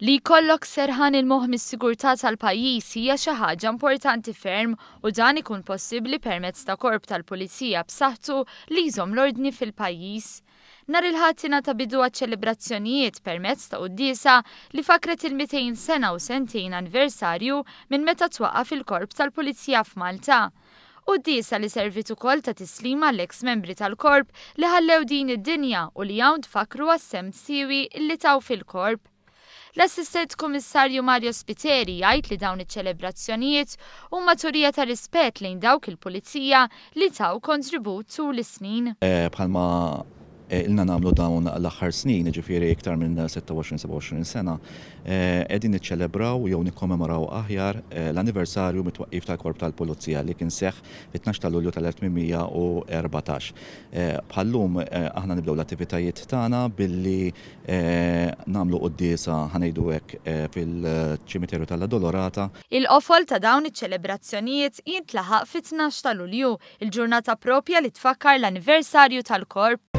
Li jkollok serħan il-moħħ mis-sigurtà tal-pajjiż hija xi ħaġa importanti ferm u dan ikun possibbli permezz ta' korp tal-pulizija b'saħħtu li jżomm l-ordni fil-pajjiż. Nhar il-Ħadd ingħata bidu għaċ-ċelebrazzjonijiet permezz ta' quddiesa li fakkret il-200 sena u sentejn anniversarju minn meta twaqqaf il-Korp tal-Pulizija f'Malta. Quddiesa li serviet ukoll ta' tislima għall-eks membri tal-Korp li ħallew din id-dinja u li hawn tfakkru għas-sehem siewi li taw fil-Korp. L-Assistent Kummissarju Mario Spiteri jgħid li dawn iċ-ċelebrazzjonijiet huma turija ta' rispett lejn dawk il-Pulizija li taw kontribut tul is-snin. Bħalma ilna nagħmlu dawn l-aħħar snin, jiġifieri iktar minn 26-27 sena, qegħdin niċċelebraw jew nikkommemoraw aħjar l-anniversarju mit-twaqqif tal-Korp tal-Pulizija li kien seħħ fit-12 ta' Lulju tal-1814. Bħal-lum aħna nibdew l-attivitajiet tagħna billi nagħmlu quddiesa ħa ngħidu hekk fil-ċimiterju tal-Addolorata. Il-qofol ta' dawn iċ-ċelebrazzjonijiet jintlaħaq fit-12 ta' Lulju, il-ġurnata proprja li tfakkar l-anniversarju tal-Korp.